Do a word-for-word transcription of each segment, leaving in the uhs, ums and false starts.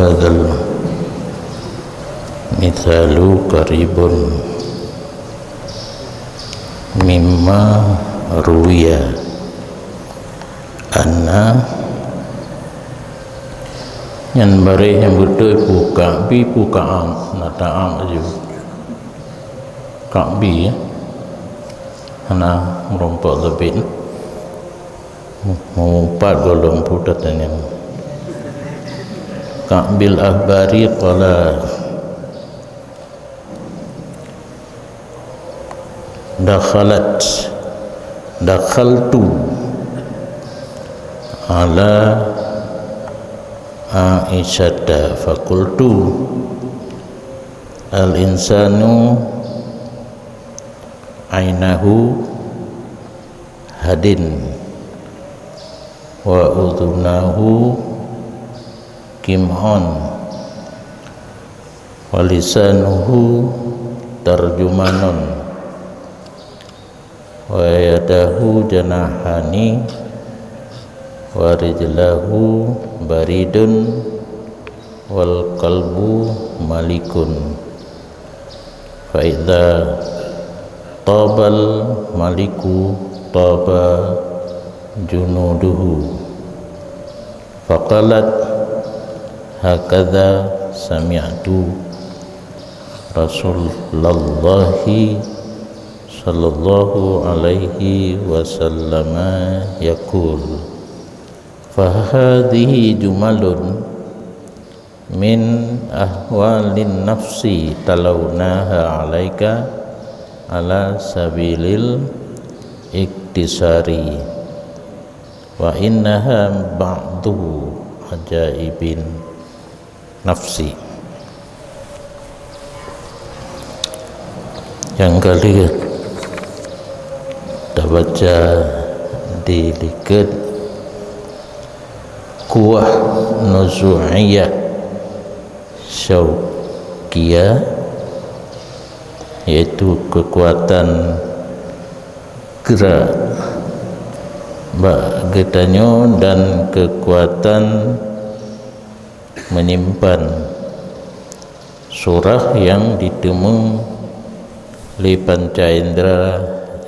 Hadzal mitsalu qaribun mimma ruwiya anna, nyan bareh nyang beutôi peue Ka'bi, peue Ka'ab, na Ka'ab aju. Ka'bi, ya. Hana meurumpok leubeh. Meupat gohlom peue tatanyong. Ka'bil Ahbari qala, dakhalat, dakhaltu ala Aisyata faqultu, al-insanu ainahu hadin, wa udhunahu qim'un, wa lisanuhu tarjumanun, wa yadahu janahani, wa rijlahu baridun, wal qalbu malikun. Fa idza tabal maliku taba junuduhu. Faqalat, hakadza sami'tu Rasulallahi sallallahu alaihi wasallama yaqul. Fahadhihi jumalun min ahwalin nafsi talawnaha alaika ala sabilil iktisari, wa innaha ba'du ajaibin nafsi. Nyang ka lheueh tabaca di likot kuwah nuzu'iyah syauqiyah, yaitu keukuatan gerak bak geutanyoe dan keukuatan menyimpan surah nyang jiteumé lé panca indra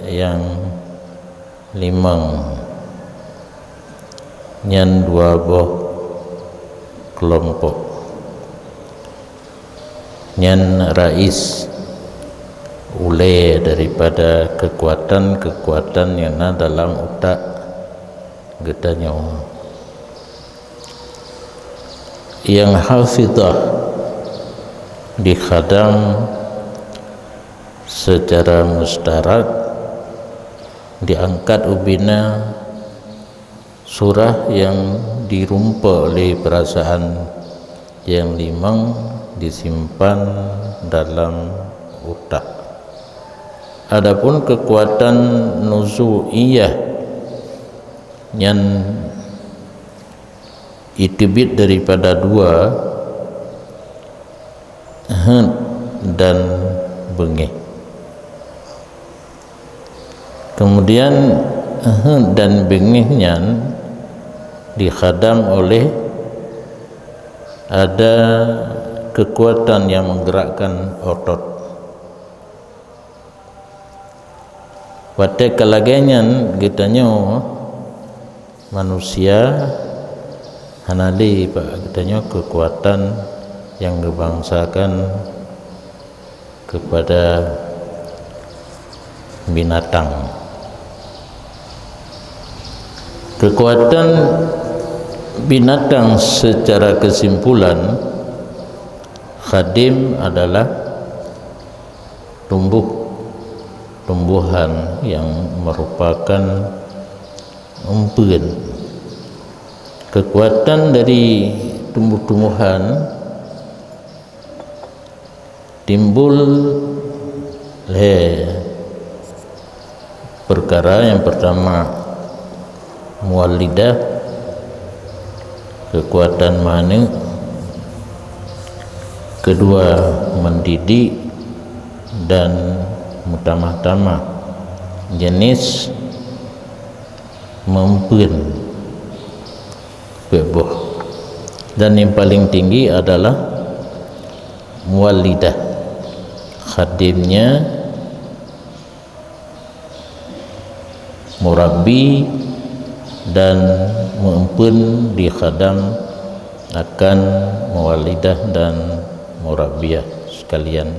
nyang limong, nyan dua boh keulompok. Nyan rais, ulée daripada keukuatan-keukuatan nyang na dalam utak geutanyoe. Nyang hafidhah dikhadam seucara mustarak, diangkat ubena surah nyang jirumpok lé peurasaan nyang limong disimpan dalam utak. Adapun keukuatan nuzu'iyah nyan jiteubiet daripada dua, heuet dan beungéh. Kemudian, heuet dan beungéh nyan dikhadam oleh ada keukuatan nyang meugerakkan otot. Watée ka lagée nyan geutanyoe manusia hana lé bak geutanyoe keukuatan nyang geubangsakan keupada binatang. Keukuatan binatang seucara keusimpulan, khadim adalah tumbuh-tumbuhan nyang meurupakan eumpeuen. Keukuatan dari tumbuh-tumbuhan timbul lhée peukara. Nyang peurtama, muwallidah, keukuatan meuaneuk. Keudua, mendidik, dan meutamah-tamah, jeunesse, meumpeuen, peuet boh. Dan yang paling tinggi adalah muwallidah, khadimnya murabbi dan meueumpeuen di khadam akan muwallidah dan murabbiyah sekalian.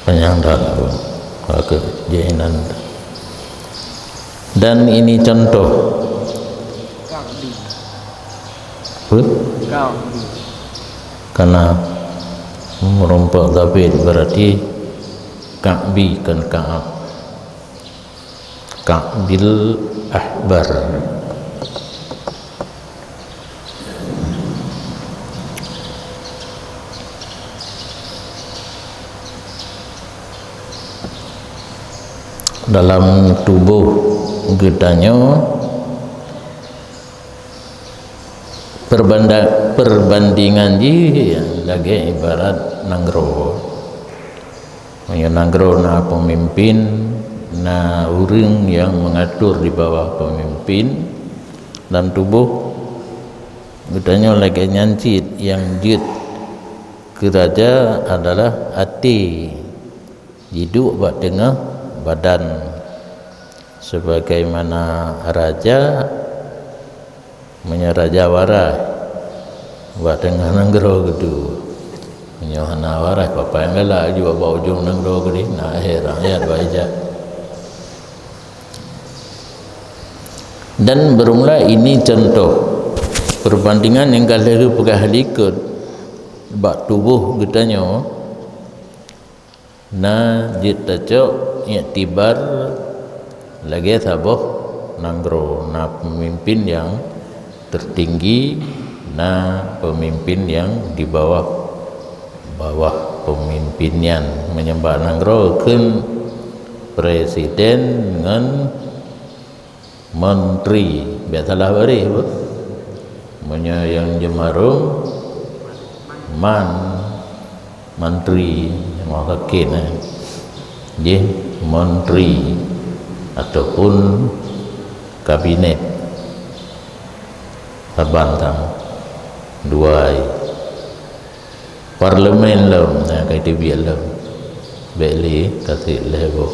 Panyang that, Abu. Oke, jainan. Dan ini contoh. Apa? Karena merumpok Zabid berarti Ka'bi kan Ka'ab. Ka'bil Ahbar. Dalam tuboh geutanyoe, perbanda-, perbandingan jih lagée ibarat nanggroe. Meunyoe nanggroe na peumimpin, na ureuëng nyang meungatur di bawah peumimpin, lam tuboh geutanyoe lagée nyan cit nyang jeuet keu raja adalah até jiduek bak teungoh badan, sebagaimana raja. Meunyoe raja warai, bak teungoh nanggroe geuduek. Meunyoe hana warai, papai galak jih bak ujong nanggroe keudeh, na akhé rakyat bak ija. Dan bermula ini contoh perbandingan nyang ka lheueh geupeugah likot bak tuboh geutanyoe. Na jeuet tacok iktibar lagée saboh nanggroe, na peumimpin nyang tertinggi, na peumimpin nyang di bawah, bawah peumimpin nyan. Meunyoe bak nanggroe kheun presiden ngon menteri, bék salah baréh, Bu. Meunyoe nyang jeumarum, man, menteri, nyang sakét, eh. Jih, menteri ataupun kabinet. Saban tam, dua. Parlemen lom, nah, ka teubiet lom. Bék lé, ka seb lhée boh.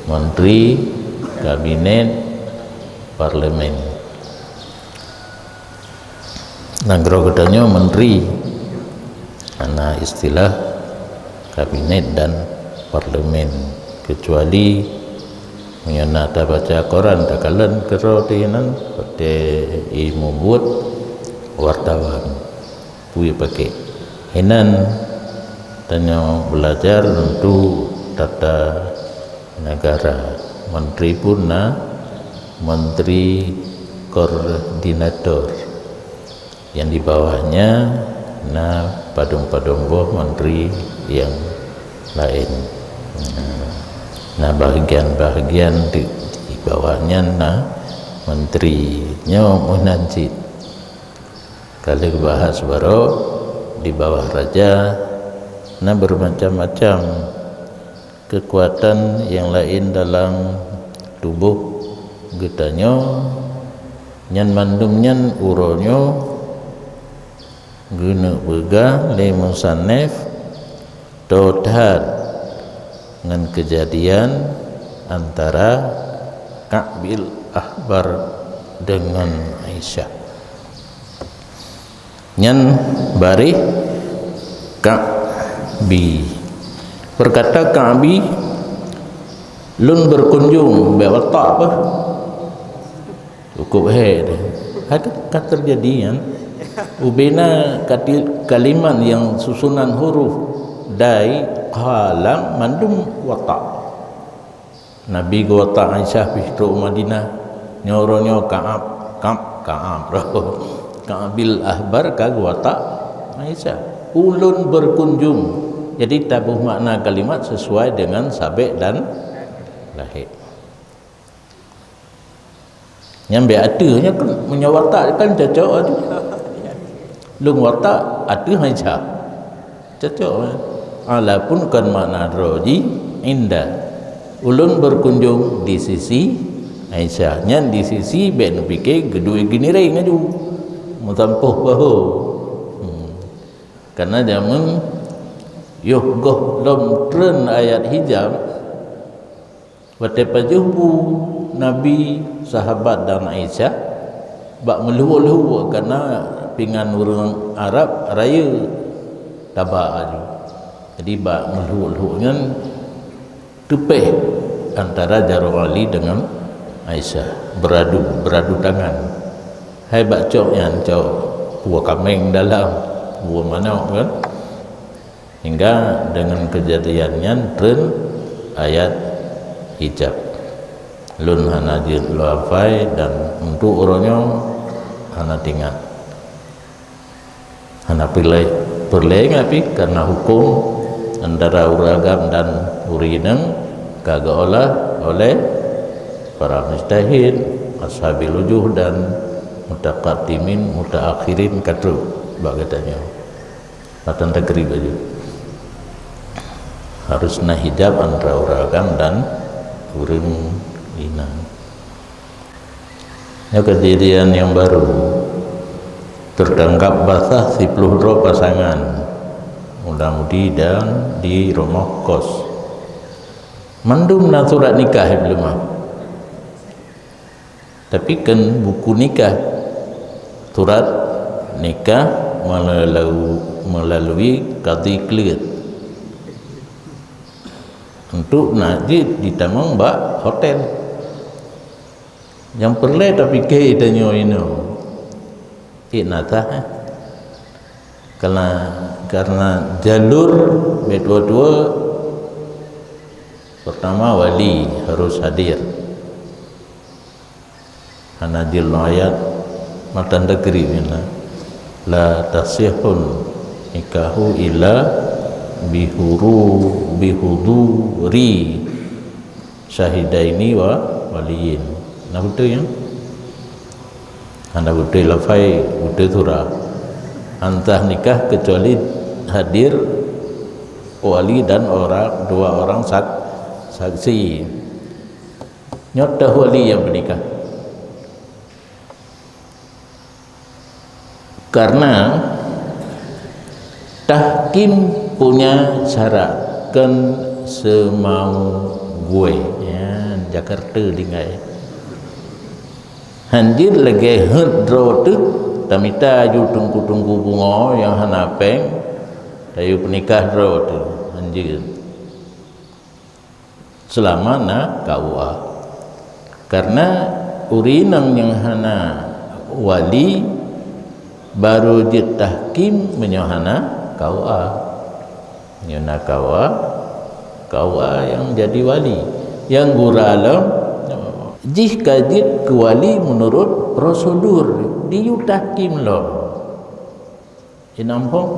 Menteri, kabinet, parlemen. Nanggroe geutanyoe menteri. Hana istilah kabinet dan parlemen. Kecuali meunyoe na tabaca koran, takalon keudroe teuh inan, watée i mubuet wartawan. Peue pakè. Inan tanyoe beulajar untuk tata negara. Menteri pun na menteri koordinator. Yang di bawahnya na padum-padum boh menteri yang lain. Nah, bahagian-bahagian di, di bawahnya na menteri. Nyoe meunan cit. Ka lheueh bahas baroe, di bawah raja na bermacam-macam kekuatan yang lain dalam tuboh geutanyoe, nyan mandum nyan uroe nyoe geuneuk peugah lé musannif toe that ngon keujadian antara Ka'bil Ahbar deungon Aisyah. Nyan baréh Ka'bi. Berkata Ka'bi, "Lôn berkunjung, bék watak apa?" Cukup hék deh. Hai ka, ka teujadi nyan. Ubena kati-, kalimat nyang susunan huruf dai, qalam, mandum watak. Nabi geuwatak Aisyah pih trok u Madinah. Nyoe uroe nyoe Ka'ab, Ka'ab, Ka'ab. Ka'bil Ahbar ka geuwatak Aisyah. Ulôn berkunjung. Jadi, taboh makna kalimat sesuai dengan sabek dan lahé. Nyan bék ateueh, nyan kan meunyoe watak kan cocok ateueh. Lôn watak ateueh Aisyah. Cocok, eh? Walaupun kon makna droe jih inda. Ulôn berkunjung di sisi Aisyah. Nyan di sisi bék neupike geudue ginireng laju. Meusampôh bahu. Hmm. Karena jameun yoh goh lom treun ayat hijab, watée pajoh bu Nabi, sahabat dan Aisyah bak meulhue-lhue karena pingan ureuëng Arab rayeuk taba laju. Jadi bak meulhue-lhue nyan teupeh antara jaroe Ali dengan Aisyah, beradu, beradu tangan. Hai bak cok nyan cok, bua kameng dalam, bua manok kan. Hingga dengan kejadian nyan treun ayat hijab. Lôn hana jeuet lôn hafai dan untuk uroe nyoe hana tingat. Hana peureulée, peureulée ingat pih karena hukum antara ureuëng agam dan ureuëng inong ka geuolah oleh para mujtahid, ashabil wujuh dan mutaqaddimin, mutaakhirin ka trok bak geutanyoe. Matan takrib laju. Harus na hijab antara ureuëng agam dan ureuëng inong. Nyoe kejadian nyang baru. Tertangkap basah siploh droe pasangan muda-mudi dan di rumoh kos. Mandum na surat nikah di leumah. Tapi kon buku nikah. Surat nikah meulalu-, melalui kadhi kleuet. Untuk na jeuet jitamong bak hotel. Nyang peureulée tapike tanyoe inoe, ék na sah, eh? Karena, karena jalur bék tuwoe-tuwoe, pertama wali harus hadir. Hana jeuet lom ayat matan takrib nyan, la tasihhun nikahu illa bihuru-, bihuduri syahidaini wa waliyin. Na beutôi nyan? Hana beutôi lafai, beutôi surah. Hana sah nikah kecuali hadir wali dan orang, dua orang sak-, saksi. Nyoe teuh wali nyang peunikah. Karena tahkim punya syarat, kon seumau gui. Ya, Jakarta tinggai. Hanjeuet lagée heuet droe teuk, tamita aju teungku-teungku pungo nyang hana péng, tayue peunikah droe teuk. Hanjeuet. Seulama na K U A. Karena ureuëng inong nyang hana wali, baru jeuet tahkim meunyoe hana K U A. Meunyoe na K U A, K U A nyang jadi wali. Nyang gura lom, jih ka jeuet keu wali meunurot prosedur, diyue tahkim lom. Inong phom,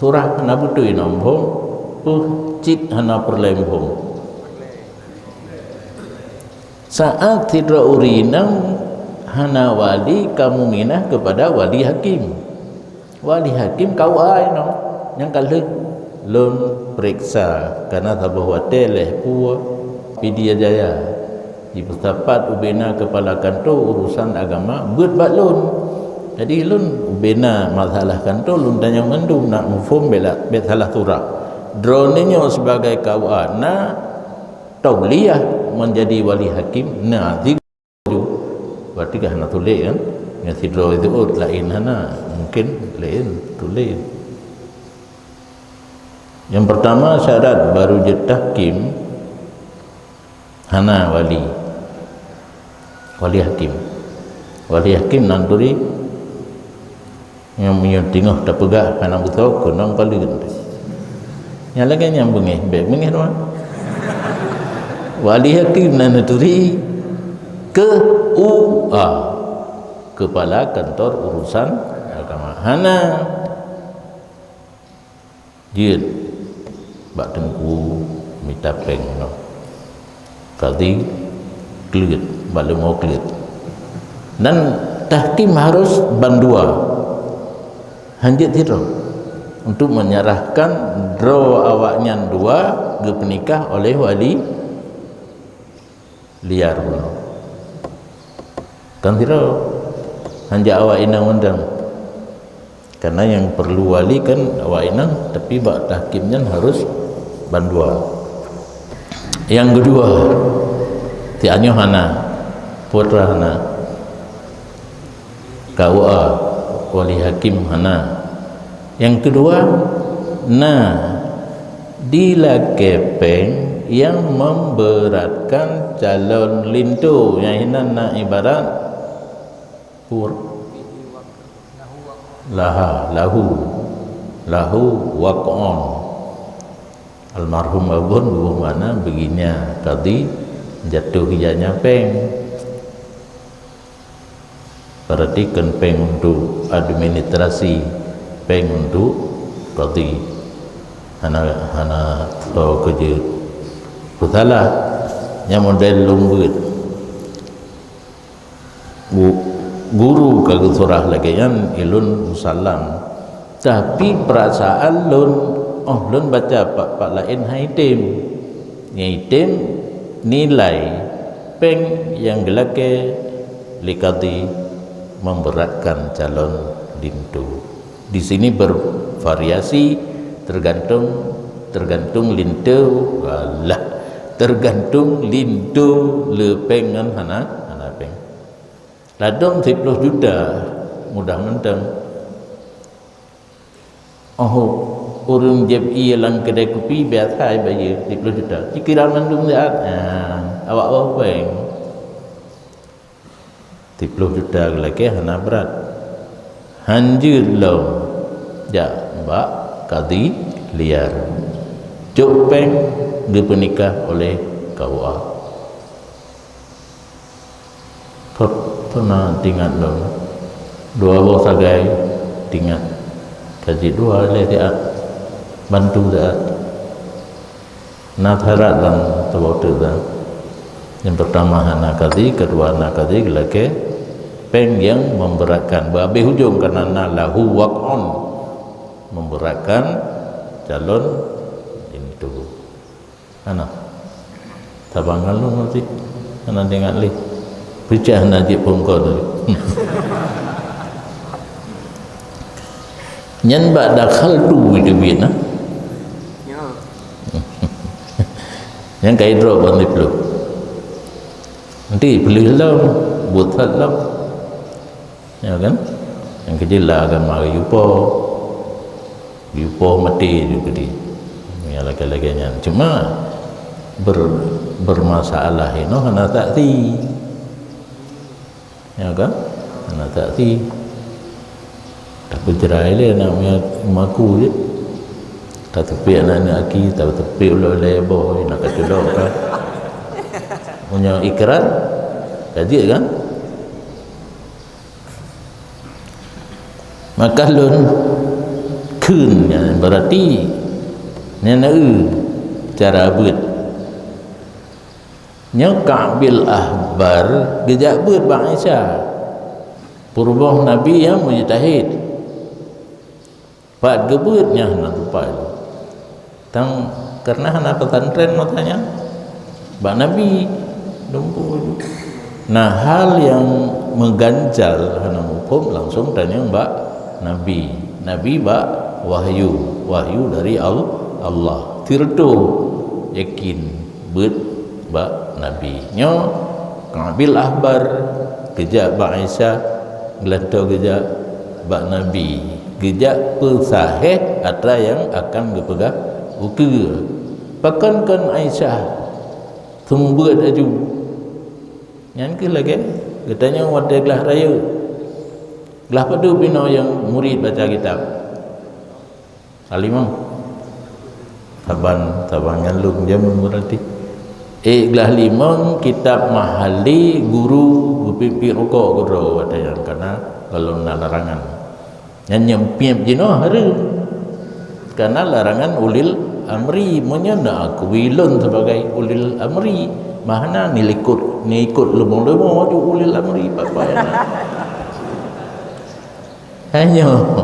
surah hana beutôi inong phom, peue cit hana peureulée phom. Saát sidroe ureuëng inong hana wali, kamu minah kepada wali hakim. Wali hakim K U A inong, nyang ka lheueh lôn peuriksa, karena saboh watée lhée peue Pidie Jaya. Jipeusapat ubena kepala kantor urusan agama beuet bak lôn. Jadi lôn ubena masalah kantor lôn tanyong mandum, nak muphom bela bék salah surah. Droeneuh nyoe sebagai K U A na tauliah menjadi wali hakim, na tiga. Berarti ka hana tuléh kan? Nyang sidroe itu laén hana, mungkin laén tuléh. Yang pertama syarat baru jeuet tahkim hana wali. Wali hakim. Wali hakim nan turi nyang meunyoe teungoh tapeugah hana beusoe keunong paleuen. Nyang lagée nyang beungéh, bék beungéh doang. Wali hakim nan turi K U A, kepala kantor urusan agama. Hana. Jeuet bak teungku mita péng nyoe. Kadhi kleuet, bak leumo kleuet. Dan tahkim harus bandua. Hanjeuet sidroe. untuk menyerahkan droe awaknyan dua geupeunikah oleh wali liar bunoe. Kan sidroe, hana jak awak inong undang. Karena nyang perlu wali kan awak inong, tapi bak tahkim nyan harus bandua. Nyang keudua, si nyoe hana, putra hana. K U A, wali hakim hana. Nyang keudua, na dilakée péng nyang memberatkan calon linto, nyang inan na ibarat pur laha, lahu, lahu waq'un. Almarhum Abon geuboh makna begini, kadi jatuh ijanya péng. Berarti kan péng untuk administrasi, péng untuk kadi. Hana, hana tho keujeuet. Peusalah, nyang model lôn beuet. Gu-, guru ka geusurah lagée nyan, ilôn musallam. Tapi perasaan lôn, oh, lôn baca pat-pat laén hai tem. Nyai tem nilai péng nyang geulakée lé kadi memberatkan calon linto. Di sini bervariasi tergantung, tergantung linto, alah, tergantung linto le péng ngon hana, hana péng. Ladôm siploh juta mudah mantong. Oh, ureuëng jieb ié lam keudai kupi biasa ibayeue siploh juta. Dikira mandum siat. Ah, awak oh péng. Siploh juta geulakée hana brat. Hanjeuet lom jak bak kadi liar. Cok péng geupeunikah oleh K U A. Pe-, pernah tingat lom. Dua boh sagai tingat. Kaji dua lé siat. Bantu siat. Na syarat lam saboh teuk nyan. Nyang pertama hana kadi, keudua hana kadi, geulakée péng nyang memberatkan. Beuhabéh ujong karena na lahu waq'un, memberatkan calon linto. Hana. Saban ngon lôn berarti. Hana ingat lé. Peucah na jeuet phon call tadi. Nyan bak dakhaltu itu biet na. Ya. Nyang ka idrop ban dipluh. Nanti peuleueh lom, buet that lom. Ya kan? Nyang keujeuet lam agama geuyue po. Geuyue po maté ju keudeh. Nyang lagée-lagée nyan. Cuma ber-, bermasalah inoe hana saksi. Ya kan? Hana saksi. Tapeujrai lé aneuk miet maku jih. Tateupiek aneuk-aneuk aki, tateupiek ulée-ulée boh, na ka tulok ka. Meunyoe ikrar, ka jeuet kan? Maka lôn kheun nyan, berarti nyan na eu cara beuet. Nyoe Ka'bil Ahbar geujak beuet bak Aisyah. Peurumoh Nabi nyang mujtahid. Pat geubeuet nyan hana tupai. Tang kareuna hana pesantren masa nyan, bak Nabi dumpeue. Nah, hal nyang meuganjal hana muphom langsung tanyong bak Nabi. Nabi bak wahyu, wahyu dari Al-, Allah. Sireutoh yakin beuet bak Nabi. Nyoe Ka'bil Ahbar geujak bak Aisyah, geulantoe geujak bak Nabi. Geujak peusahéh atra nyang akan geupeugah ukeue. Pakon kon Aisyah seumeubeuet aju? Nyan kheueh lagée geutanyoe watée glah rayeuk. Glah padub inoe nyang murit baca kitab? Glah limong. Saban, saban ngon lôn jameun berarti. Eh, glah limong kitab Mahalli guru geupiep-piep rukok keudroe watée nyan, kareuna gohlom na larangan. Nyan nyang piep jinoe hareuem. Kareuna larangan ulil amri, meunyoe na akui lôn sebagai ulil amri, makna nilikot, niikot leumo-leumo ju ulil amri, apa-apa ya. Hai nyoe.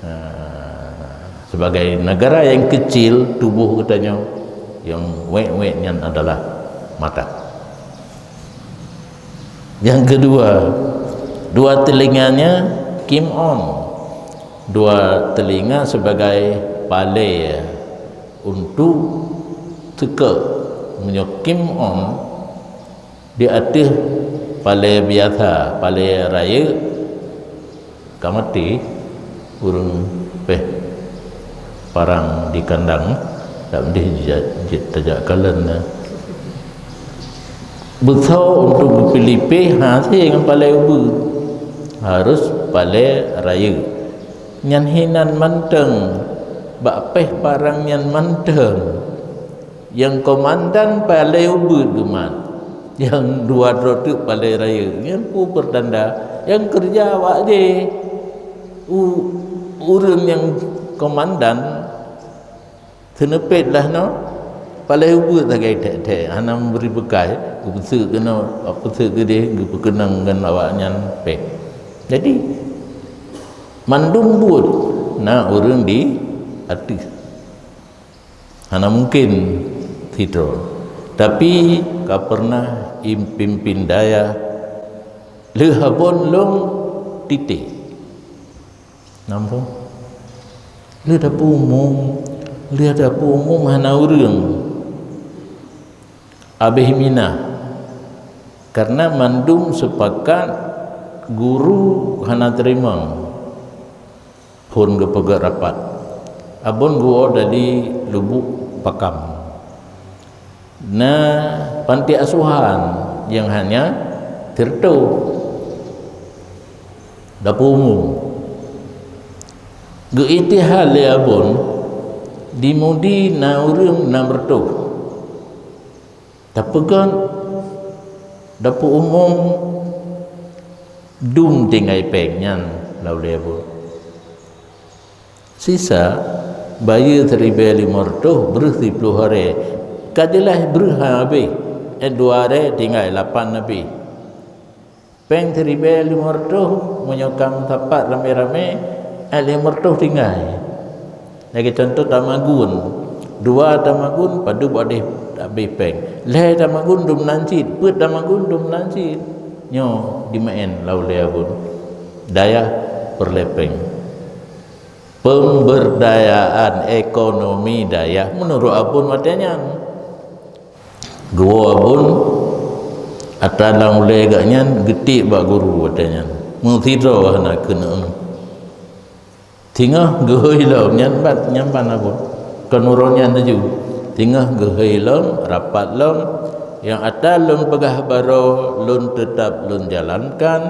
Ha, sebagai negara yang kecil, tubuh geutanyoe nyang wék-wék nyan adalah mata. Yang kedua, dua telinganya Kim On. Dua telinga sebagai palée untuk teuka. Meunyoe Kim On di ateueh palée biasa, palée rayeuk, ka maté ureuëng péh parang di kandang, tak mendeh jijak, jijak tajak kalon na. Beusoe untuk geupilih péh hase ngon palée ubeut, harus palée rayeuk. Nyan hinan mantong, bak péh parang nyan mantong. Nyang komandan palée ubeut geumat, nyang dua droe teuk palée rayeuk. Nyan peue peurtanda? Nyang keureuja awak jih. U-, ureuëng nyang komandan seuneupet lah nyoe, palée ubeut sagai thek-thek, hana meubri beukai, geupeuseuk keunoe, geupeuseuk keudeh, geupeukeunong ngon awak nyan péh. Jadi, mandum buet na ureuëng di ateueh. Hana mungkin sidroe. Tapi ka pernah im-, pimpin dayah lheueh abon lom titék. Nampak? Lheueh dapur umum, lheueh dapur umum hana ureuëng. Abéh minah. Karena mandum sepakat guru hana teurimong. Phon geupeugét rapat. Abon geuwoe dari Lubuk Pakam. Na panti asuhan nyang hanya sireutoh dapur umum. Geuiktihad lé abon, di Mudi na ureuëng nam reutôh. Tapeugét dapur umum dum tinggai péng nyan lam ulée abon. Sisa bayeue siribée limong reutôh breueh siploh arée, ka jeulaih breueh han habéh, eh, dua arée tinggai lapan habéh. Péng siribée limong reutôh meunyoe ka meusapat ramé-ramé, eh, limong reutôh tinggai. Lagée cuntoh tamagun, dua tamagun padub abéh, abéh péng. Lhée tamagun dum nan cit, peuet tamagun dum nan cit. Nyoe jimeu'en lam ulée abon. Dayah peureulée péng. Pemberdayaan ekonomi dayah meunurot abon watée nyan. Geuwoe abon atra lam ulée geuh nyan geutiek bak guru watée nyan. Meusidroe hana keuneuk. Singoh geuhôi lom nyan ban, nyan ban abon. Kon uroe nyan laju. Singoh geuhôi lom, rapat lom, nyang atra lôn peugah baroe lôn teutab lôn jalankan,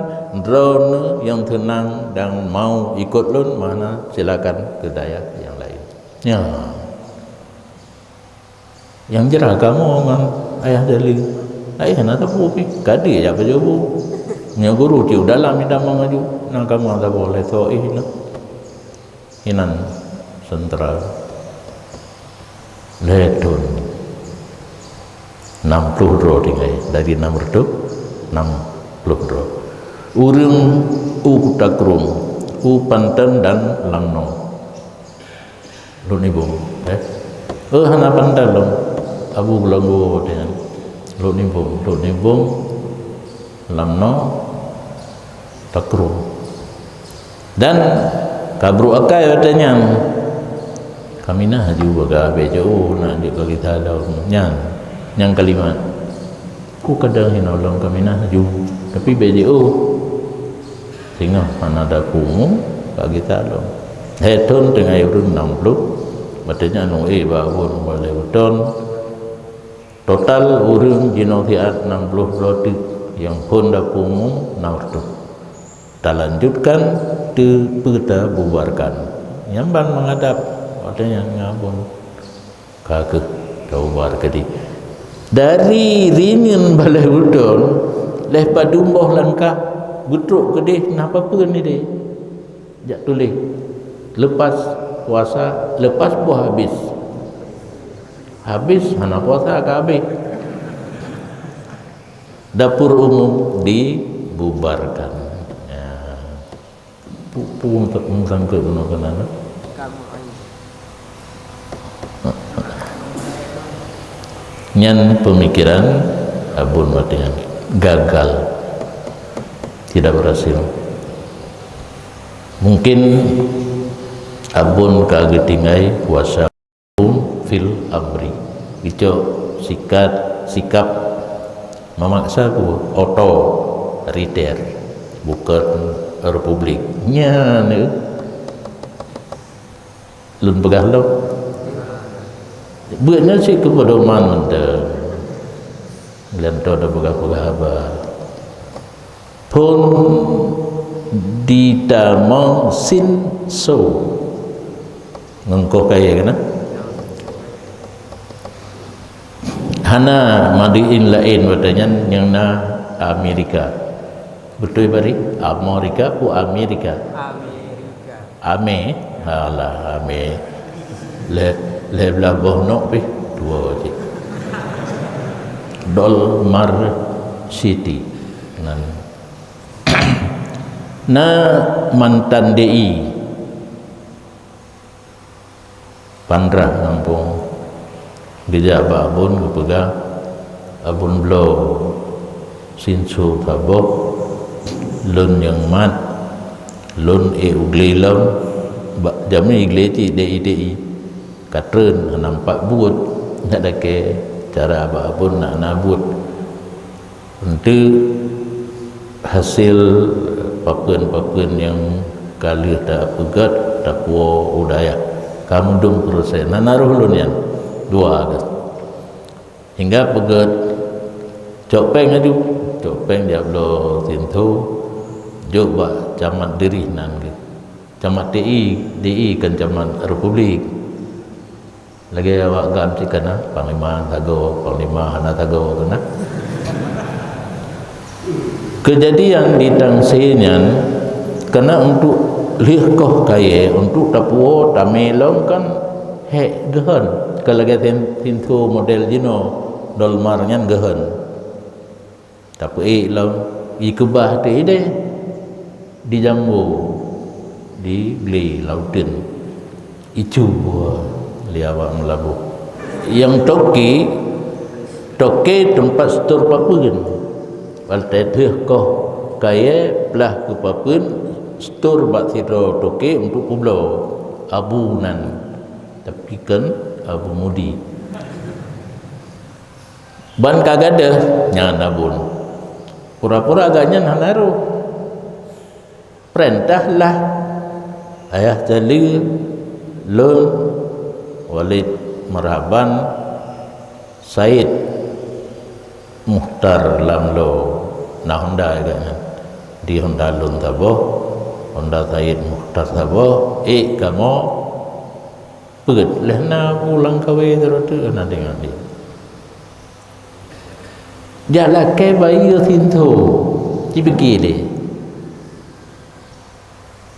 droeneuh nyang seunang dan mau ikot lôn, mana silakan keu dayah nyang laén. Nyan. Nyang jra kamoe ngon ayah Dali. Ayah na sapeue pih, ka deuh jak pajoh bu. Nyoe guru tiep dalam idamong aju, na kamoe saboh lé soe ih na. Inan sentra lhée thon. Nam ploh droe tinggai, dari nam reutôh, nam ploh droe. Ureuëng u Kuta Krueng, u Panton dan Langnoe. Lôn ibong, eh. "Eh, hana pandai lom." Abu geulanggo watée nyan. Lhok nibong, lhok nibong lam noe takrong. Dan ka brok akai watée nyan. "Kaminah haju bagaih, bék jiôh na jeuet keu gisa lom." Nyan, nyang kalimat. Ku kadang hinoe lom kaminah haju, tapi bék jiôh. Singoh hana dapu mu ka gisa lom. Lhée thon teungoh ureuëng nam ploh, watée nyan lôn ék bak Abon Balai Uton. Total ureuëng jinoe siat nam ploh droe teuk, nyang phon dapu mu nam reutôh. Talanjutkan teupeu tabubarkan. Nyan ban meuhadab watée nyan ngon Abon. Ka keuh tabubar keudeh. Dari rinyeun Balai Uton, lhée padum boh langkah, beutrok keudeh na papeuen ideh. Jak tuléh, "Lepas puasa, lepas boh habis." Habis, hana puasa ka habéh. Dapur umum dibubarkan. Ya. Pu-, pu-, mutangkeuek bunoe keunan. Nyan pemikiran Abon watée nyan gagal, tidak berhasil. Mungkin Abon ka geutinggai kuasa fil amri. Geucok sikat, sikap memaksa ku otoriter, bukan republik. Nyan lôn peugah lom. Buet nyan cit keu pedoman mantong. Lheueh nyan tapeugah-peugah haba. Phon ditamong sinso. Ngon koh kayée keunan. Hana made in laén watée nyan nyang na Amerika. Beutôi bari? Amerika ku Amerika? Amerika. Ame, alah, ame. Lhée, lhée blaih boh nok pih, dua cit. Dolmar City. Nan. Na mantan D I. Pandrah gampông. Geujak bak Abon geupeugah, "Abon bloe sinso saboh, lôn nyang mat, lôn ék u glé lom." Bak jamén i glé cit D I D I. Ka treun hana nampak buet, nyak dakée cara bak Abon na, na buet. Eunteuk hasé papeuen-papeuen nyang ka lheueh tapeugét, tapuwoe u dayah, ka meudum peureusén, hana roh lôn nyan, dua gét. Hingga peugét, cok péng laju, cok péng jak bloe sinto, jok bak camat Dirih nan gét. Camat D I, D I kan camat republik. Lagée awak GAM cit kana, panglima sagoe, panglima hana sagoe kana. Keujadian di Tangse nyan kana untuk lheueh koh kayée, untuk tapuwoe tamé lom kan hék geuhon. Ka lagée sin-, sinto model jinoe, dolmar nyan geuhon. Tapeuék lom, ikeubah teuh ideh, dijambo, diglé lam uteuen, icu buah lé awak meulaboh. Nyang toke, toke teumpat setor papeuen. Watée teuh koh kayée plah keu papeuen, setor bak sidroe toke untuk peubloe. Abu nan, tapi kon Abu Mudi. Ban ka gadôh nyan Abon. Pura-pura gobnyan hana roh. Peurintah lah ayah tali lôn Walid Marhaban, Said Mukhtar Lamlo, na honda gobnyan. Di honda lôn saboh, honda Said Mukhtar saboh, ék kamoe peuet lheueh na pulang kawé sidroe teuk na deungon lé. Jak lakée bayeue sinto, jipike lé.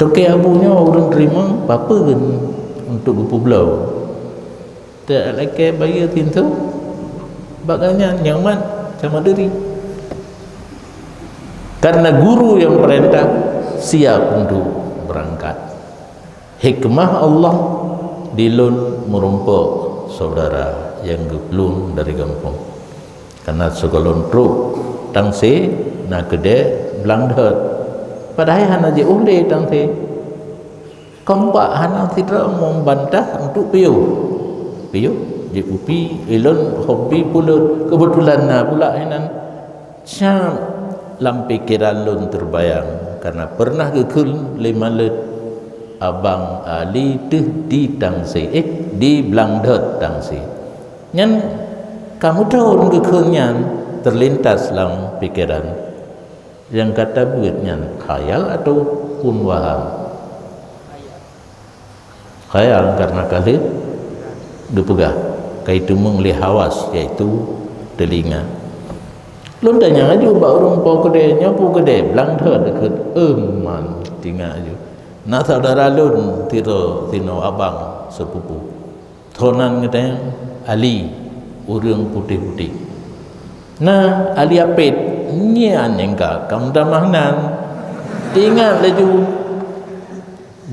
Toke Abu nyoe ureuëng teurimong papeuen untuk geupeubloe. Jak lakée bayeue sinto, bak gobnyan nyang mat sama deuri. Karena guru yang perintah siap untuk berangkat. Hikmah Allah di lôn meurumpok saudara nyang geuplueng dari gampông. Karena sigohlom trok Tangse na keudè Blang Dheut. Padahai hana jiôh lé Tangse. Kambak hana sidroe membantah untuk piôh. Piôh, jikupi, ilôn hobi puleut, kebetulan na pula hinan. Siap lam pikeran lôn teubayang, karena pernah geukheun lé Maleuet, Abang Ali teuh di Tangse, eh, di Blang Dheut Tangse. Nyan ka meuthon geukheun nyan teulintas lam pikeran. Nyang ka tabeuet nyan khayal ataupun waham? Khayal, karena ka lheueh geupeugah, ka iteumeung lé hawas, yaitu teulinga. Lôn tanyong aju bak ureuëng po keudè, "Nyoe po keudè?" "Blang Dheut," geukheun. "Euman," teuingat aju. "Na saudara lôn sidroe sinoe, abang sepupu. Thônan geutanyoe Ali, ureuëng putéh-putéh. Na Ali Apét, nyan nyang ka, ka meutamah nan." Teuingat laju.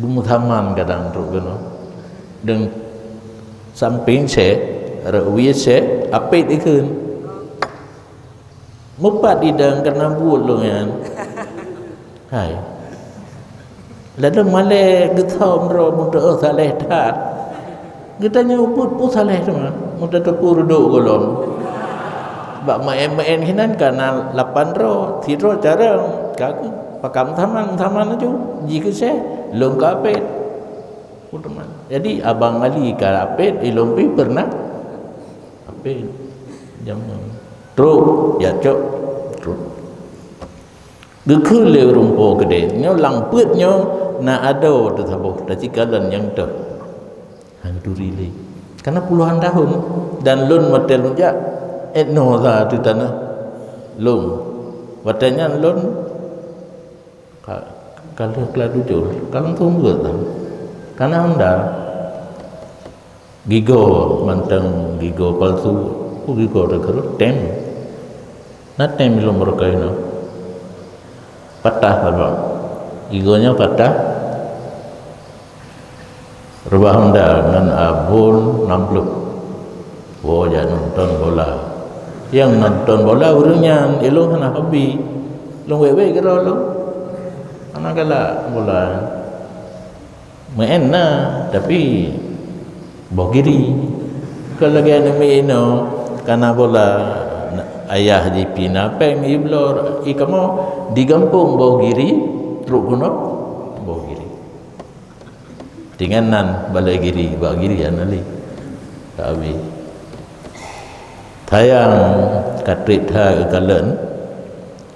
Beumeusaman kadang trok keunoe. Deungon sampéng sét, rot wie sét, Apét ikheun. Mupat idang karena buet lôn nyan. Hai. Lalu malée geuthom droe meutuoh saléh that. Geutanyoe buet peue saléh teuma, meutateupeue reudok gohlom. Bak meu'en-meu'en hinan ka na lapan droe, sidroe carông, ka pakam saman, saman laju, jikeuseh, lôn ka Apét. Peue teuma. Jadi, Abang Ali ka Apét, ilôn pih pernah Apét. Jameun. Trok, jak cok. Trok. Geukheun lé ureuëng po keudè, nyoe lam peuet nyoe na adoe teusaboh, tacikalon nyang toh. Han turi lé. Karena puluhan tahun, dan lôn watée lôn jak, eh, noe za teuh tanoh lôn. Watée nyan lôn ka, ka lheueh keulah tujoh, ka langsung geuet lah. Karena Honda. Gigoe mantong, gigoe palsu. Peue gigoe teukeureuh? Tem. Na tem ilôn baroe keunoe. Patah sabab. Gigoe nyoe patah. Reubah Honda ngon abon nam ploh. Woe jak nonton bola. Nyang nonton bola ureuëng nyan, ilôn hana hobi. Lôn wék-wék keudroe lôn. Hana galak bola. Meu'en na, tapi boh giri. Kon lagée aneuk miet inoe, kana bola, ayah jipina péng, jibloe, i kamoe di gampông boh giri, trok keunoe boh giri. Tingan nan balée giri, bak giri hana lé. Ka habéh. Sayang ka trép that geukalon,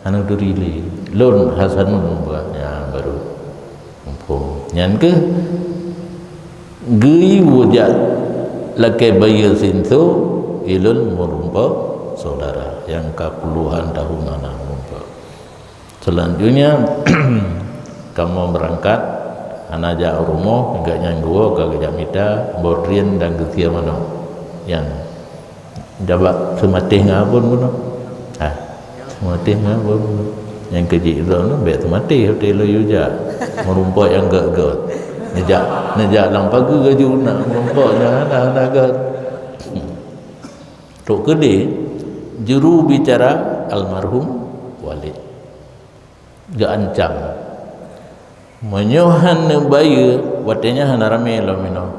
hana turi lé. Lôn Hasanul Mubarak nyan baru muphom. Nyan keuh geuyue jak lakée bayeue sinso, ilôn meurumpok saudara nyang ka puluhan tahun hana meurumpok. Selanjutnya, kamoe beurangkat, hana jak u rumoh, gobnyan geuwoe ka geujak mita boh drien dan geusie manok. Nyan, jak bak seumatéh ngon abon bunoe. Ha, seumatéh ngon abon bunoe. Nyang keu jih droeneuh bék seumatéh, watée lôn yue jak. Meurumpok nyang gét-gét. Neujak, neujak lam pageue laju na meurumpok nyang hana-hana gét. Trok keudeh, juru bicara almarhum Walid geuancam. Meunyoe han neubayeue, watée nyan hana ramé lom inoe.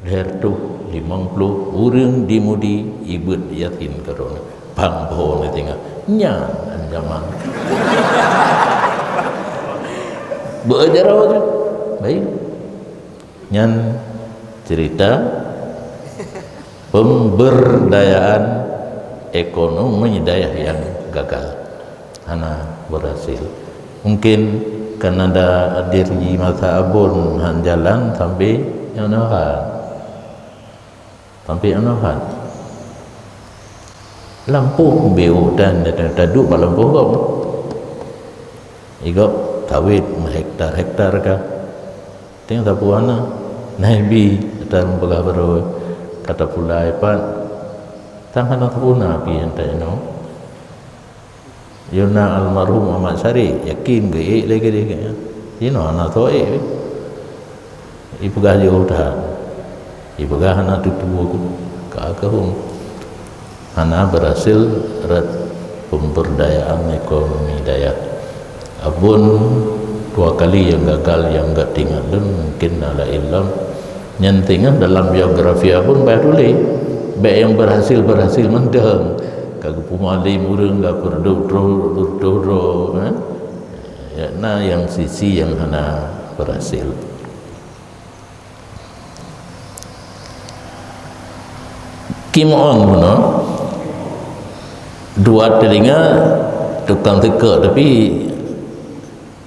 Lhée reutôh limong ploh ureuëng di Mudi ibeuet Yasin keu droeneuh. Pang boh neutinggai. Nyan ancaman. Beu jaroe tu. Baik. Nyan cerita pemberdayaan ekonomi dayah yang gagal, hana berhasil. Mungkin karena ada diri masa abon han jalan sampai nyoe nyoe han. Sampai nyoe nyoe han. Lampôh B O dan taduek bak lampôh gob. Igob sawét meuhektar-hektar ka. Teng sapeue hana, na ibi ata peugah baroe, ka tapula ipat, sang hana tapuna pih ata inoe. Yuna almarhum Ahmad Syarif, yakin geuék lé keudeh geuhnyan. Inoe hana soe ék pih. Ipeugah jih that. Ipeugah hana teupeu aku, ka keuhom. Hana berhasil rot pemberdayaan ekonomi dayah. Abon dua kali nyang gagal nyang gak teuingat lôn, mungkin na laén lom. Nyan teuingat dalam biografi Abon bah tuléh, bék nyang berhasil-berhasil mantong. Ka geupeumalém ureuëng, ka peureudôk droe, droe, droe, eh? Ya, na nyang sisi nyang hana berhasil. Kim Ong bunoe dua telinga tukang teuka, tapi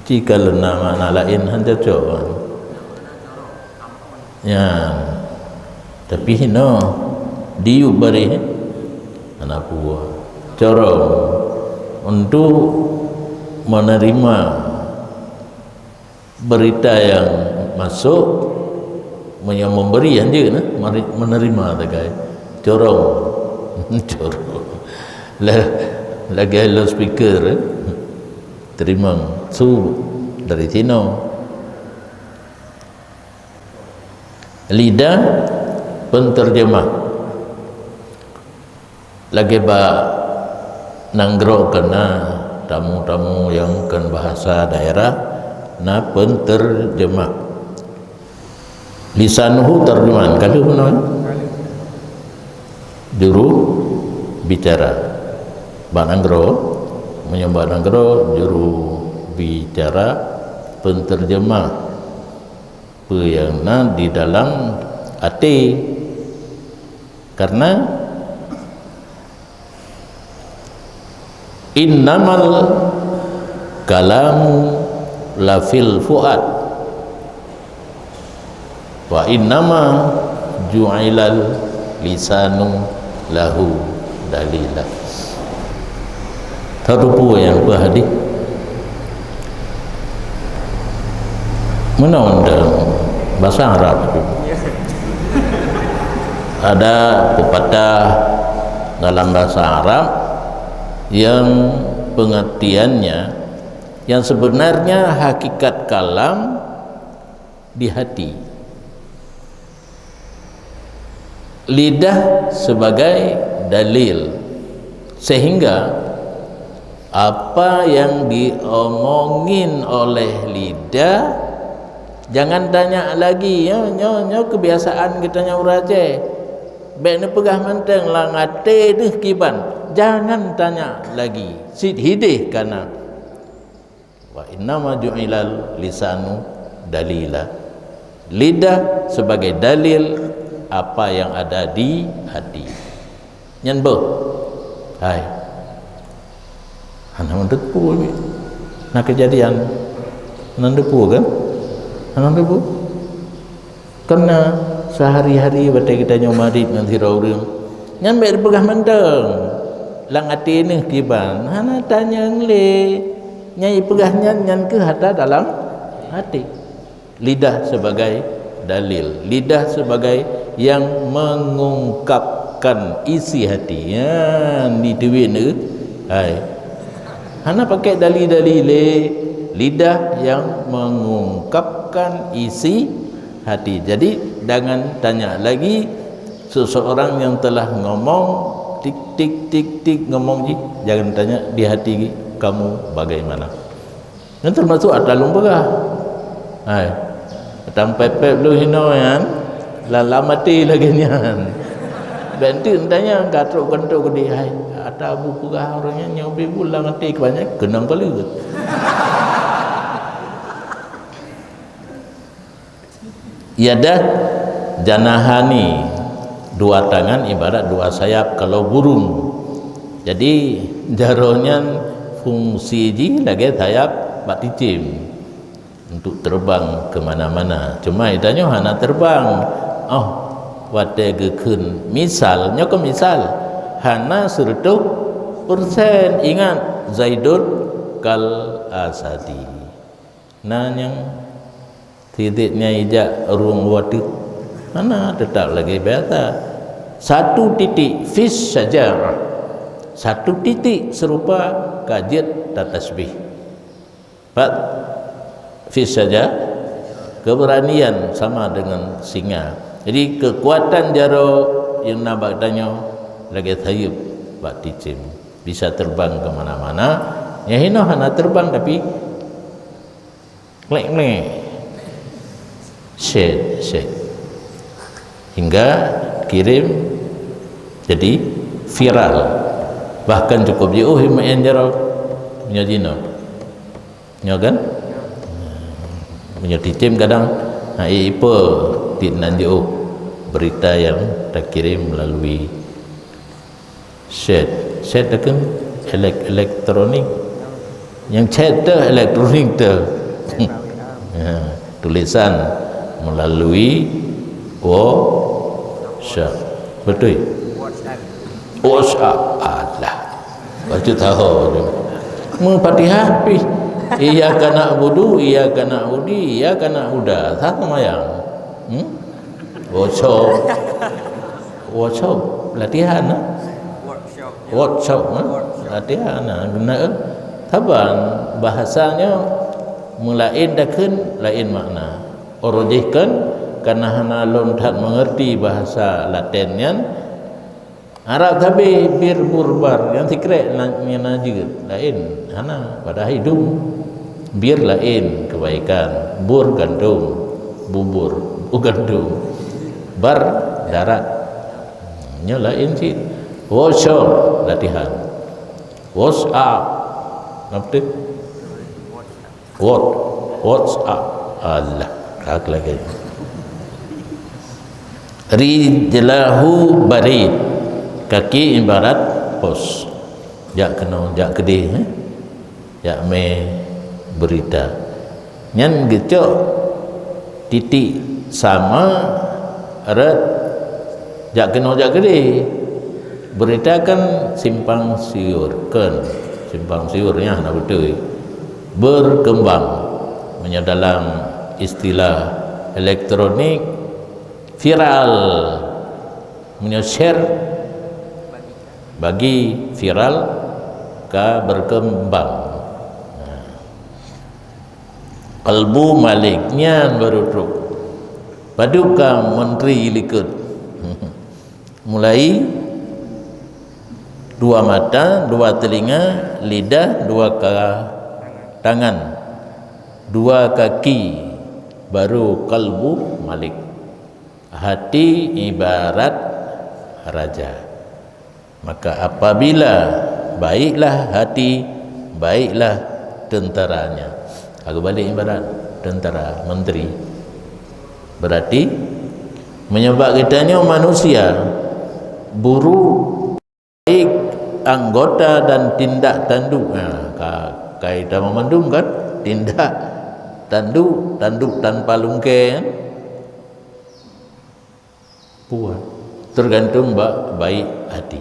jika leuna makna laén han cocok. Ya, tapi hino diu barih anak buah corong untuk menerima berita yang masuk, meunyoe memberi hanjeuet, nah, mari menerima sagai. Corong. Corong. La-, lagée loudspeaker, eh. Terima su dari sinoe. Lidah penterjemah. Lagée bak nanggroe keu na tamu-tamu nyang kon bahasa daerah, na penterjemah. Lisanuhu tarjuman, ka lheueh bunoe? Juru bicara. Bak nanggroe, meunyoe bak nanggroe, juru bicara, penterjemah. Peue nyang na di dalam até. Karena innamal kalamu lafil fuad, wa innama ju'ilal lisanu lahu dalila. Tateupeue nyang peue hadis? Meunan dalam bahasa Arab tu. Ada pepatah dalam bahasa Arab yang pengertiannya, yang sebenarnya hakikat kalam di hati. Lidah sebagai dalil, sehingga apa yang diomongin oleh lidah, jangan tanya lagi. Nyoe, nyoe, nyoe kebiasaan geutanyoe ureuëng Aceh. Bék neupeugah mantong lam até deuh kiban, jangan tanya lagi. Cit hideh kana. Wa innama ju'ilal lisanu dalila. Lidah sebagai dalil apa yang ada di hati. Nyan boh. Hai. Hana meuteupeu. Na kejadian. Hana teupeu kan? Hana teupeu. Karena sehari-hari watée geutanyoe marit ngon sidroe ureuëng, nyan bék dipeugah mantong. Lam até neuh kiban, hana tanyong lé. Nyang ipeugah nyan, nyan keuh hata dalam até. Lidah sebagai dalil, lidah sebagai yang mengungkapkan isi hati. Nyan dituwien neuh. Hai. Hana pakai dali-dali lé, lidah yang mengungkapkan isi hati. Jadi, jangan tanya lagi seseorang yang telah ngomong tik, tik, tik, tik, ngomong jih, jangan tanya di hati kamu bagaimana. Nyan termasuk ata lôn peugah. Hai. Tang pép-pép lôn hinoe nyan, lam, lam até lagée nyan. Bék enteuk tanyong ka trok keuneuk keudeh, hai, ata bu peugah ureuëng nyan nyoe beubu lam até keu banyak keunong keu leuet. Yadah janahani, dua tangan ibarat dua sayap kalau burung. Jadi, jaroe nyan fungsi jih lagée sayap bak cicém. Untuk terbang ke mana-mana. Cuma geutanyoe hana terbang. Oh, watée geukheun misal, nyoe keuh misal, hana seureutôh persen. Ingat, Zaidun kal asadi. Na nyang sidit nyan ijak rueng wateuh. Hana, tetap lagée biasa. Satu titik fis syajarah. Satu titik serupa ka jeuet tatasbih. Pat fis saja, keberanian sama dengan singa. Jadi keukuatan jaroe nyang na bak tanyoe lagée sayeuep bak cicém, bisa terbang ke mana-mana. Nyang hinoe hana terbang tapi klek-klek, set, set, hingga kirim jadi viral. Bahkan cukup jiôh meu'en jaroe nyoe jinoe. Nyoe kan? Meunyoe cicém kadang, ha, ipe tieb nan jiôh berita nyang takirim melalui set. Set takheun elek-, elektronik. Nyang set teuh elektronik teuh. Ha, tulisan melalui WhatsApp. Betul? WhatsApp. Alah. Baca tahu tu. Meufatihah pih. Iyyaka na'budu, iyyaka na'budi, iyyaka na'buda. Sah seumayang. Hmm? WhatsApp. WhatsApp. Latihan, ha? Workshop, ha? Latihan, ha? Guna, eh? Saban bahasanya meulaén dakheun laén makna. Uroe jih kan, karena hana lôn that mengerti bahasa Laten nyan, Arab sabe bir bur bar, nyang sikrek na-, nyang na jeuet, laén hana, padahai dum. Bir laén kebaikan, bur gandum, bubur, bu gandum. Bar darat. Nyoe laén cit. Workshop latihan. WhatsApp. Napa tu? What? WhatsApp. Alah, ka lagée. Rijlahu barid. Kaki ibarat pos. Jak keunoe, jak keudeh, eh? Jak mé berita. Nyan geucok titik sama rot jak keunoe, jak keudeh. Berita kan simpang siur, kan? Simpang siur nyan hana beutôi. Berkembang. Meunyoe dalam istilah elektronik, viral. Meunyoe share, bagi, viral, ka berkembang. Nah. Qalbu Malik nyan baru trok. Padub ka menteri likot. Mulai dua mata, dua telinga, lidah, dua ka-, tangan, dua kaki, baru qalbu Malik. Hati ibarat raja. Maka apabila baiklah hati, baiklah tentaranya. Aku balik ibarat tentara, menteri. Berarti, meunyoe bak geutanyoe manusia, buru baik anggota dan tindak tanduk. Ha, ka, ka ita meumandum kan? Tindak tanduk, tanduk tanpa lungkée kan? Puan. Tergantung bak baik hati.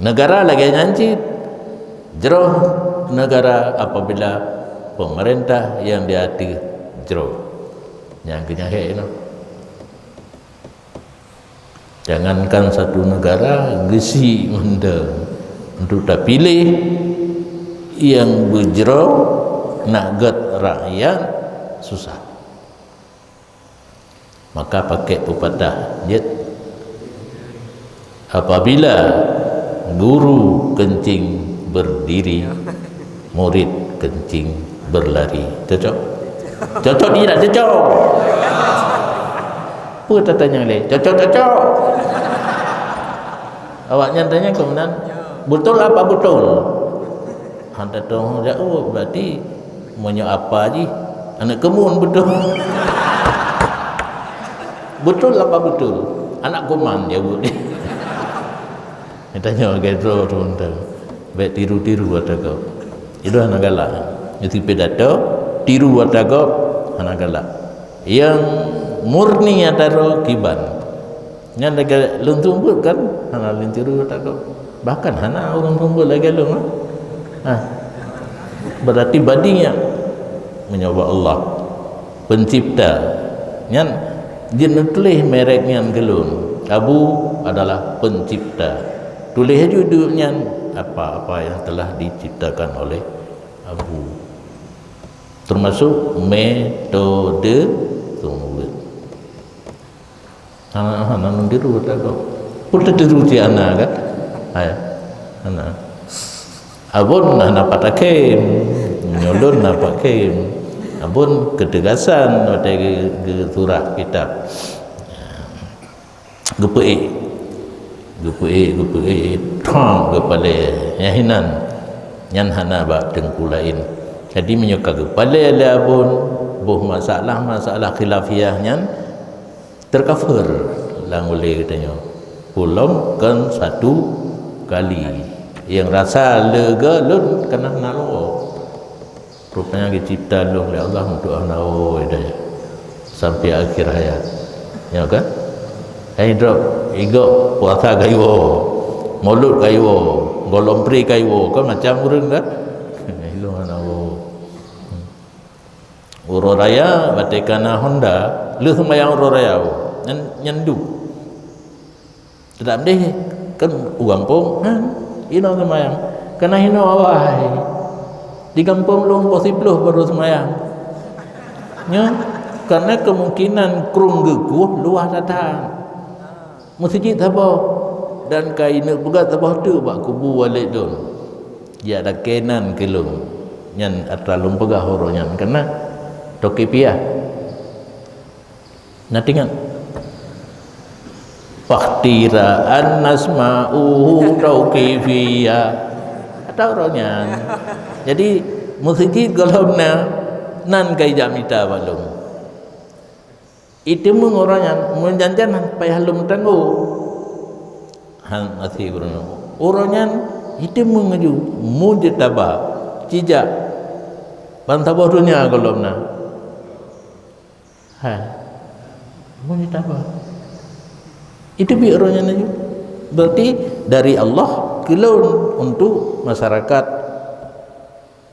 Negara lagée nyan cit. Jroh negara apabila pemerintah nyang di ateueh jroh. Nyang keu nyan hék inoe. Jangankan satu negara, geusie mantong untuk tapiléh nyang beujroh nak gét rakyat susah. Maka pakai pepatah, jeuet, apabila guru kencing berdiri, murid kencing berlari. Cocok? Cocok tidak cocok? Apa tatanya lé? Cocok, cocok. Awaknyan tanya keunan, betul apa betul? Hana teuh jaweueb, berarti meunyoe apa jih? Aneuk keumun beutôi. Beutôi apa beutôi? Aneuk kuman jaweueb. Tanyoe lagée droe tu mantong. Bék tiru-tiru ata gob. Itu hana galak. Itu pidato, tiru ata gob, hana galak. Nyang murni ata droe kiban. Nyan lagée lôn seumeubeuet kan, hana lôn tiru ata gob. Bahkan hana ureuëng seumeubeuet lagée lôn, ha? Ha. Berarti badi nyan meunyoe bak Allah, pencipta. Nyan jeuet neutuléh merek nyan keu lôn. Abu adalah pencipta. Tuléh aju duek nyan apa-apa yang telah diciptakan oleh Abu. Termasuk metode seumeubeuet. Hana, hana meutiru ata gob. Peue teutiru cit hana kan? Hai, hana. Abon hana pat akhém. Meunyoe lôn na pat akhém. Abon keuteugasan watée geu-, geusurah kitab. Geupeuék. Geupeuék, geupeuék, thon geupalée. Nyang hinan. Nyan hana bak teungku laén. Jadi meunyoe ka geupalée lé abon, boh masalah-masalah khilafiyah nyan, teukafeuer lam ulée geutanyoe. Ulôn kon satu kali. Nyang rasa lega lôn kana na lôn. Rupanya geucipta lôn lé Allah untuk hana hidayah sampai akhir hayat. Ya kan? Hai drop, igok puasa kayo, mulut kayo, golom pri kayo, kan macam ureuëng kan? Ilong hana. Uroe raya, batée kana honda, lheueh seumayang uroe raya, nyan, nyan duek. Teutap deh, kan u gampông, han, inoe seumayang. Kana inoe awai. Di gampông lôn poh siplôh baru seumayang. Nyoe, karena kemungkinan krueng geukueh luwah that-that. Meuseujid saboh, dan ka ineuk peugah saboh teuk bak kubu Walid lôn. Jak dakée nan keu lôn. Nyan atra lôn peugah uroe nyan keunan. Toke piah. Na teuingat? Fahtiraan nasma'uhu tauqifiyya. Ata uroe nyan. Jadi, meuseujid gohlom na, nan ka ijak mita bak lôn. Iteumeung uroe nyan, meunjanjan payah lôn meutanggong. Han asie uroe nyan. Uroe nyan iteumeung laju, mujtaba, cijak. Ban saboh donya gohlom na. Hai. Mujtaba. Iteubiet uroe nyan laju. Berarti dari Allah keu lôn untuk masyarakat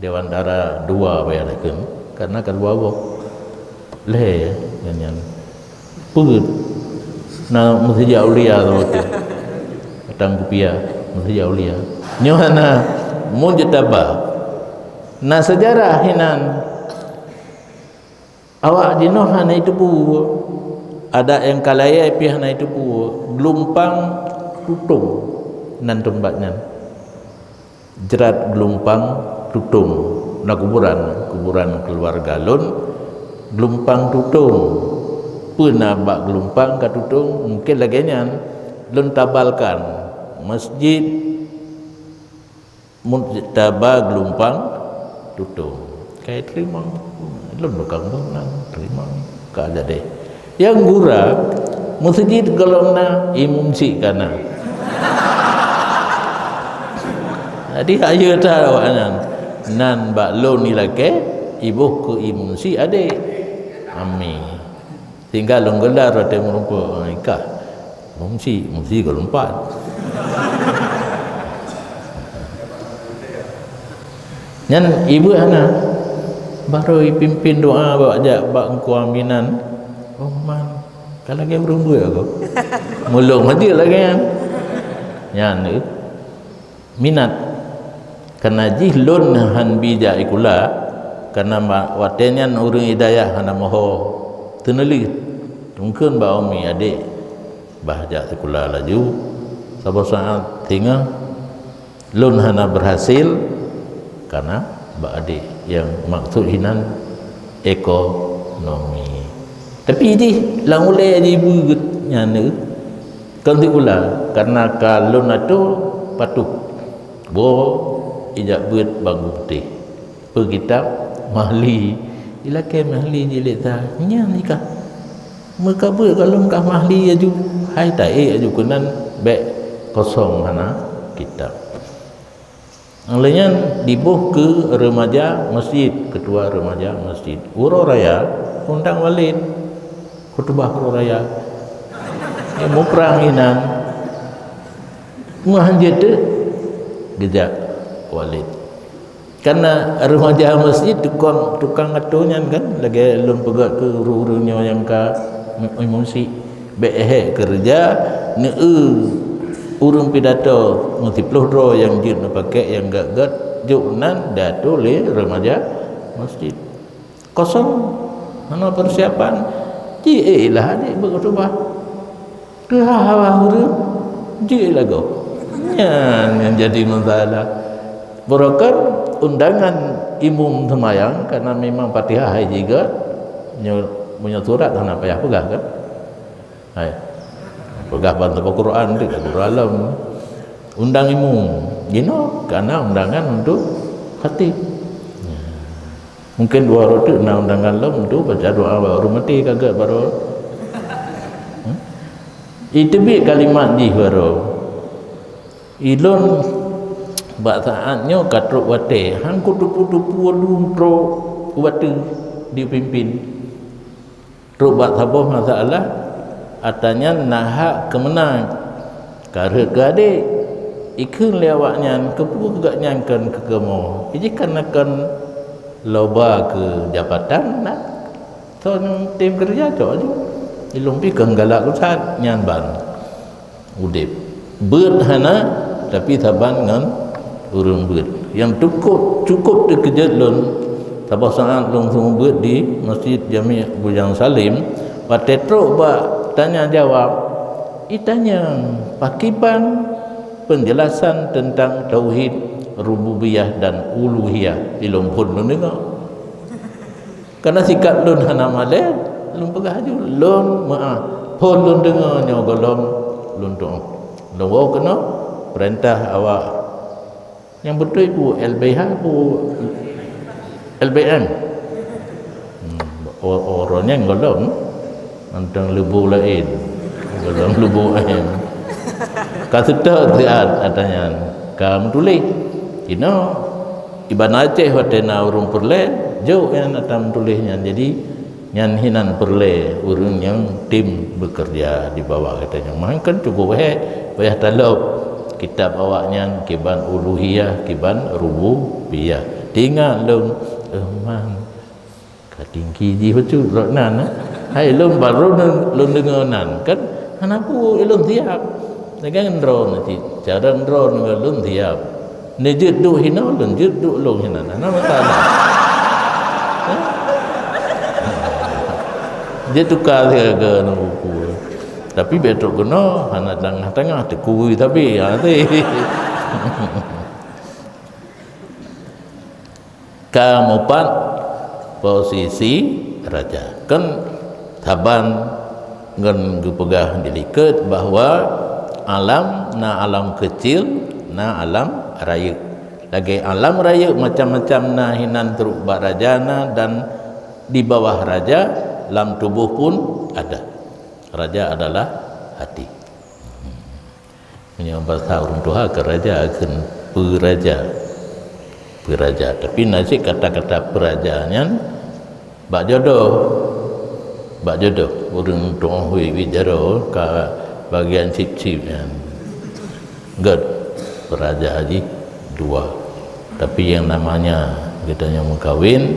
Dewan Dara dua payah takheun, karena ka dua boh. Lhée nyan, nyan. Peue na Meuseujid Aulia tu waktu. Batang Kupiah, Meuseujid Aulia. Nyoe hana mujtaba. Na sejarah hinan. Awak jinoe hana jiteupeue. Adat nyang ka layée pih hana jiteupeue. Geulumpang Tutong nan teumpat nyan. Jrat Geulumpang Tutong. Na kuburan, kuburan keuluwarga lôn. Geulumpang Tutong. Peue na bak Geulumpang ka Tutong? Mungken lagée nyan. Lôn tabalkan. Masjid Mujtaba Geulumpang Tutong. Kai teurimong. Lôn tukang bangunan, teurimong. Ka jadi. Nyang gura, meuseujid gohlom na, imum sik ka na. Jadi, ayo that awaknyan. Nan bak lôn ilakée, iboh keu imum sik adék. Amin. Sehingga lôn geula rot meurumpok, "Ah, ikah." Mumsi, mumsi golom pat. Nyan ibu hana. Baru ipimpin doa bak jak bak Engku Aminan. Oh man, ka lagée ureuëng buet aku. Mulung aja lagée nyan. Nyan tu. Minat. Karena jih lôn han bi jak sikula, karena ma-, watée nyan ureuëng i dayah hana moho teuneulheueh. Mungken bak umi adék bah jak sikula laju, saboh saát singoh lôn hana berhasil, karena bak adék nyang maksud hinan ekonomi. Tapi jih lam ulée jih beuget nyan, kon sikula, karena ka lôn atô patuh. Boh ijak beuet banggu putéh. Peu kitab Mahli. Ilakée Mahli jilid sa. Nyan ikah. Meuka beuet ka lôn kah Mahli aju. Hai taék aju keunan bék kosong hana kitab. Lheueh nyan diboh keu remaja masjid, ketua remaja masjid. Uroe raya, undang Walid khutubah uroe raya. Muprang inan. Meuhan jeuet teuh geujak Walid. Karena remaja masjid tukang, tukang atô nyan kan, lagée lôn peugah keu ureuëng-ureuëng nyoe nyang ka emosi. Bék éhek keureuja, neu ureuëng pidato meusiploh droe nyang jeuet meupakék nyang gét-gét, jok nan diatô lé remaja masjid. Kosong, hana persiapan, ji éh lah adik beukhutubah. Keuhah hawa ureuëng jeuet lagoe. Nyan nyang jadi masalah. Barokon undangan imum seumayang, karena memang Fatihah hai jiga, nyo-, meunyoe surat hana payah peugah kan? Hai. Peugah ban saboh Quran tu, Quran lom. Undang imum. Jinoe kana undangan untuk khatib. Mungkin dua uroe teuk na undangan lom tu baca doa bak ureuëng maté ka geuet baroe. Hmm? Iteubiet kalimat jih baroe. Ilôn bak saát nyoe ka trok watée, han kuteupeu-teupeu lôn trok watée dipimpin. Trok bak saboh masalah, ata nyan na hak keumeunang. Ka rhot keu adék, ikheun lé awaknyan, keupeue gobnyan kon keu kamoe? Ijih kan na kon loba keu jabatan na. Soe nyang tem keureuja cok laju. Ilôn pih kon galak ustaz nyan ban. Udeb. Beuet hana, tapi saban ngon ureuëng beuet. Nyang cukup, cukup teukeujot lôn, saboh saát lôn seumeubeuet di Masjid Jami' Bujang Salim, watée trok bak tanya jawab, itanyong pakiban penjelasan tentang tauhid rububiyah dan uluhiyah. Ilôn phon lôn deungoe. Karena sikap lôn hana malée, lôn peugah laju, lôn meu'ah. Phon lôn deungoe nyoe gohlom lôn tu'oh. Lôn woe keunoe, peurintah awak nyang beutôi bu L B H bu L B M. Hmm, o-, uroe nyan gohlom mantong leubu laén. Gohlom leubu laén. Ka seutôt siat ata nyan. Ka meutuléh. Inoe Iban Aceh watée na ureuëng peureulée, jok nyan ata meutuléh nyan. Jadi, nyan hinan peureulée ureuëng nyang tem beukeureuja di bawah gata nyan. Meuhan kan cukup hék, payah talop kitab awaknyan kiban uluhiyah, kiban rububiyah. Tingat lôn, eh, man. Ka tinggi jih bacut rot nan, eh. Hai lôn baru lôn, lôn deungoe nan, kan hana peue lôn siab. Lagée ngon droeneuh cit, cara droeneuh ngon lôn siab. Neujeuet duek hinoe, lôn jeuet duek lôn hinan, hana masalah. Eh? Jeuet tuka siaga ngon buku. Tapi bék trok keunoe, hana tangah-tangah, teukui sabe, ha, teuh. Ka mupat posisi raja. Kan saban ngon geupeugah di likot bahwa alam, na alam keucil, na alam rayeuk. Lagée alam rayeuk macam-macam na, hinan trok bak raja na dan di bawah raja, lam tuboh pun ada. Raja adalah hati. Meunyoe basa ureuëng tuha keu raja, kheun peuraja. Peuraja. Tapi na cit kata-kata peuraja nyan bak jodoh. Bak jodoh. Ureuëng tuha hui bit jaroe ka bagian cip-cip nyan. Gét. Peuraja jih dua. Tapi yang namanya geutanyoe meukawen,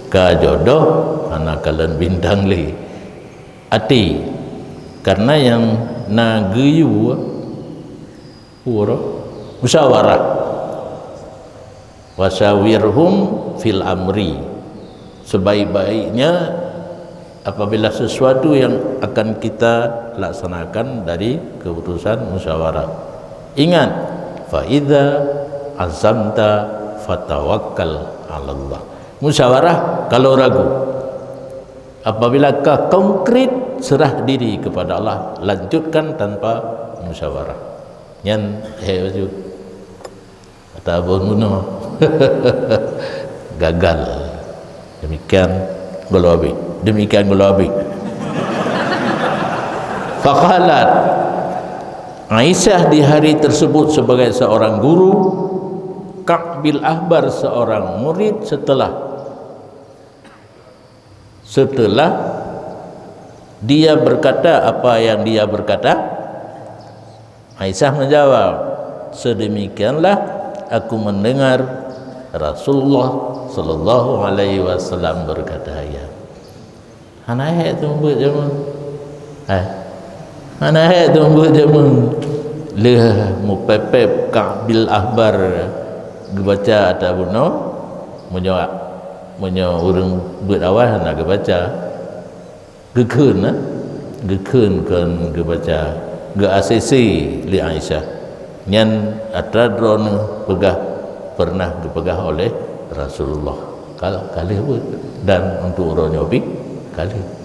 ka jodoh, hana kalon bintang lé. Até, karena nyang na geuyue, ureuëng musyawarah. Wasyawirhum fil amri. Sebaik-baiknya apabila sesuatu yang akan kita laksanakan dari keputusan musyawarah. Ingat, fa idza azamta fatawakkal 'alallah. Musyawarah kalau ragu. Apabila ka konkret, serah diri kepada Allah, lanjutkan tanpa musyawarah. Nyan he baju. Kata Abu Muno. Gagal. Demikian gula habis. Demikian gula habis. Faqalat Aisyah di hari tersebut sebagai seorang guru, Ka'b bin Ahbar seorang murid setelah Setelah dia berkata apa yang dia berkata, Aisyah menjawab, "Sedemikianlah aku mendengar Rasulullah sallallahu alaihi wasallam berkata." Ya. Hana hai tu buat zaman. Hai. Hana hai tu buat zaman. Leh mupepep Ka'b bin Ahbar geubaca atau bunoe, meunyoe Meunyoe ureuëng beuet awai hana geubaca, geukheun, eh? Geukheun kon geubaca, geu-A C C lé Aisyah. Nyan atra droeneuh peugah, pernah geupeugah oleh Rasulullah. Ka, ka lheueh buet. Dan untuk uroe nyoe pih ka lheueh.